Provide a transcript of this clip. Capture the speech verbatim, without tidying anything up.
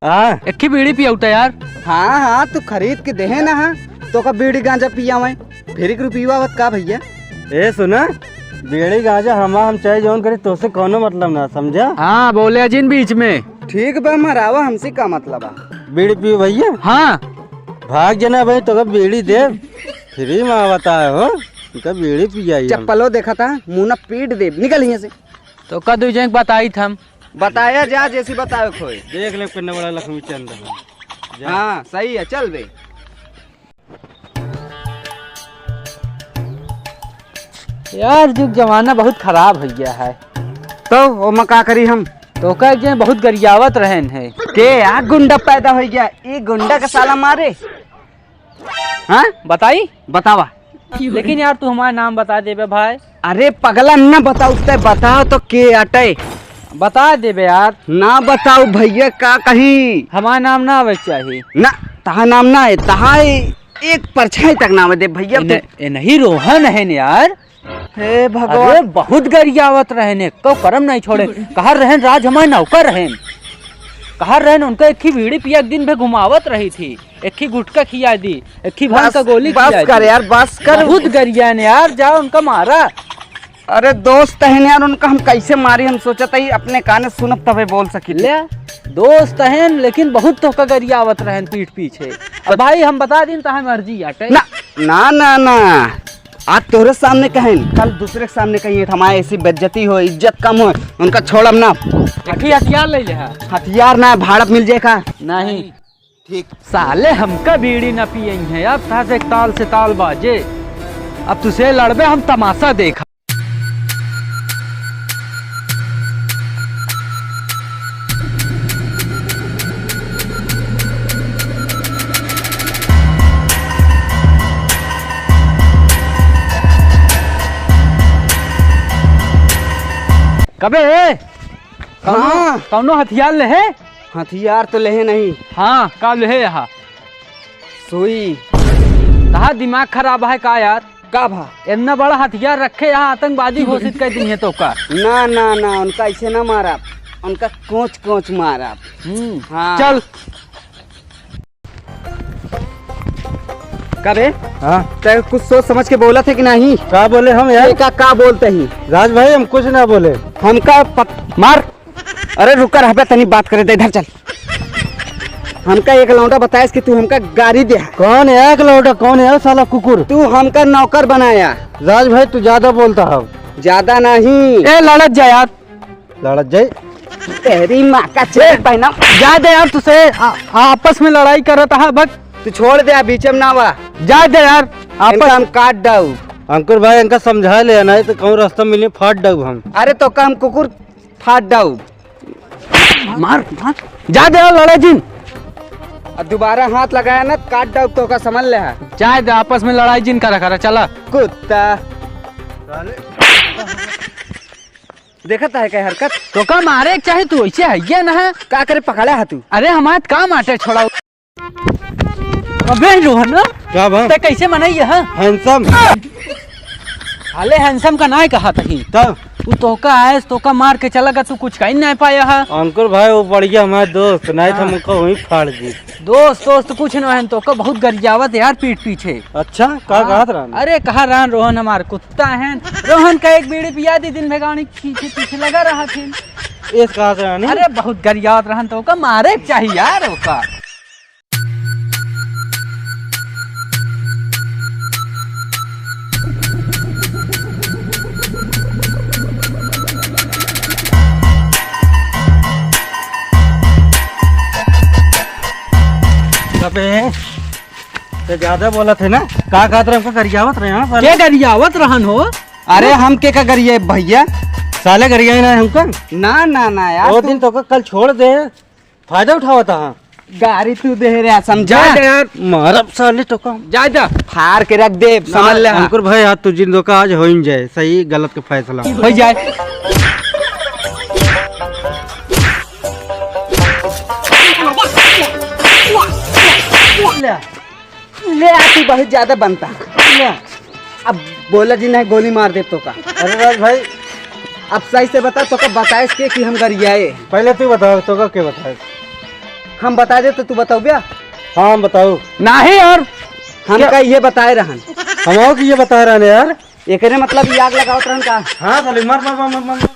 हाँ। एक ही बीड़ी पियौता यार। हाँ, हाँ, तू खरीद के देहे ना, हाँ, तोका बीड़ी गांजा पियावै, फिर एक रुपया आवत का भइया? ए सुना, बीड़ी गांजा हमार हम चाहे जौन करी, तोसे कौनो मतलब ना, समझा? हाँ, बोले जिन बीच में। ठीक बा, मरावा, हमसे का मतलब है? बीड़ी पियो भइया? हाँ। भाग जना भाई, तोका बीड़ी दे, फ्री में आवता है हो, इनका बीड़ी पियाई हम। चप्पलो देखा था, मुंह ना पीट दे, निकल यहाँ से। तोका दुइ जन बताइत हम। बताया जा, जैसी बतावे खोए। देख ले कितना बड़ा लक्ष्मी चंद है। जा। हाँ, सही है, चल बे। यार, जुग जमाना बहुत खराब होइ गया है। तो ओमा का करी हम? तोका एक जन बहुत गरियावत रहेन है। के यार गुंडा पैदा होइ गया, ई गुंडा का साला मारे। हाँ? बताई? बतावा। लेकिन यार, तू हमार नाम बता देबे भाई। अरे पगला, ना बताऊ, ते बताओ तो के अटै? बता देबे यार। ना बताऊ भइया, का कही? हमार नाम ना आवे चाही। ना, तहा नाम ना है, तहा ए-, एक परछाई तक ना आवे दे भइया। ए न-, ए नहीं, रोहन है न यार। हे भगवान। अरे बहुत गरियावत रहेन, एको करम नहीं छोड़े। कहा रहेन राज हमार नौकर रहेन। कहा रहेन उनका एक ही बीड़ी पिया के दिन भे घुमावत रही थी। एक ही गुटखा खिया दी, एक ही भांग बस, का गोली बस खिया कर दी। यार, बस कर। बहुत गरियान यार, जाओ उनका मारा। अरे दोस्त हैं यार, उनका हम कैसे मारी? हम सोचत ही अपने काने सुनब तबे बोल सकी। ले, दोस्त हैं लेकिन बहुत तोहका गरियावत रहेन पीठ पीछे। अब भाई हम बता दिन तहा मर्जी आटे। ना, ना, ना, ना। आज तोहरे सामने कहेन, कल दूसरे के सामने कहिए, हमारे ऐसी बेइज्जती हो, इज्जत कम हो, उनका छोड़ब ना। एक ही हथियार ले ले हा। हथियार ना, भाड़प मिल जाए का? नहीं। ठीक। साले हमका बीड़ी ना पियई है, अब तहा से एक ताल से ताल बाजे। अब तुसे लड़बे हम तमाशा देखा। कबे ए? कौनो, हाँ। कौनो हथियार लेहे? हथियार तो लेहे नहीं। हाँ, का लेहे यहाँ? सुई। कहा दिमाग खराब है का यार? का भा? इतना बड़ा हथियार रखे यहाँ आतंकवादी घोषित कर दी है तो का? ना, ना, ना, उनका ऐसे ना मारा, उनका कोच कोच मारा। हम्म, हाँ। चल। का बे? हाँ। तै कुछ सोच समझ के बोलत है कि नहीं? का बोले हम यार? ये का, का बोलते ही? राज भाई, हम कुछ ना बोले। हमका पत-, मार। अरे रुका रहबे, तनी बात करे दे, इधर चल। हमका एक लौंडा बताइस कि तू हमका गारी दे। कौन है एक लौंडा? कौन है साला कुकुर? तू हमका नौकर बनाया। राज भाई, तू ज्यादा बोलता है। ज्यादा नहीं। ए, लड़त जा यार। लड़त जाई। तेरी माँ का चेहरा पहना। जा दे यार, तुसे आ, आ, आपस में लड़ाई करत हा, बक। तू छोड़ दे, बीच में ना आवा। जा दे यार, आपस इनका हम काट डाऊ। अंकुर भाई, इनका समझा ले, नहीं तो कहूँ रास्ता मिले, फाट डाऊ हम। अरे तो का हम कुकुर फाट डाऊ। मार, मार। जा दे यार, लड़े जिन। और दोबारा हाथ लगाया ना, काट डाऊ तो का समझ ले है। जा दे, आपस में लड़ाई जिन करा, करा, चला। कुत्ता। देखत है क्या हरकत? तो का मारे के चाहे तू, ऐसे है ये ना है। का करे पकड़ा है तू? अरे हमार काम आटे छोड़ा। अबे रोहन, का बा? ते कैसे मनई है, हाँ? Handsome। अले handsome का नाय कहा तही। तब? उ तोका आयस, तोका मार के चला गा, तू कुछ कहीं नहीं पाया है। अंकुर भाई, वो बढ़िया हमारे दोस्त, नहीं तो हाँ। हमको वहीं फाड़ दी। दोस्त, दोस्त कुछ ना है, तोका बहुत गरियावत यार पीठ पीछे। अच्छा, का हाँ। कहत रहन? अरे, कहा रहन रोहन हमार कुत्ता है, रोहन का एक बीड़ी पिया दी, दिन भे गाड़ी पीछे पीछे लगा रहा थे। इस कहा से रहन? अरे, बहुत गरियावत रहन, तोका मारे के चाही यार, ओका। अबे, ते ज्यादा बोलत है ना? का कहत रहे, हमका गरियावत रहे, हाँ, साले? के गरियावत रहन हो? अरे, हम के का गरियाए भैया? साले गरियाए ना हमका? ना, ना, ना यार, वो तू दिन तो का कल छोड़ दे। फायदा उठावत हा। गारी तू दे रे, समझा? जा दे यार। मारब साले तो का। जा, जा। फाड़ के रख दे, ना, समझ ले हा। अंकुर भाई, आज तू जिन धोखा आज हो ही जाए, सही गलत के फैसला। हो जाए। ले। ले आ, तू बहुत ज्यादा बनता। ले। अब बोला जी नहीं, गोली मार दे तो का। अरे राज भाई। अब सही से बता, तो का बताइस के कि हम गरियाए? पहले तू बताओ, तो का के बताइस? हम बताए दे तो तू बताउब्या? हाँ, हम बताऊ। नाही यार। हम क्या? का ये बताए रहन? हमहू के ये बताए रहन यार। एकरे मतलब ये आग लगावत रहन का? हाँ साले, मर, मर, मर, मर, मर।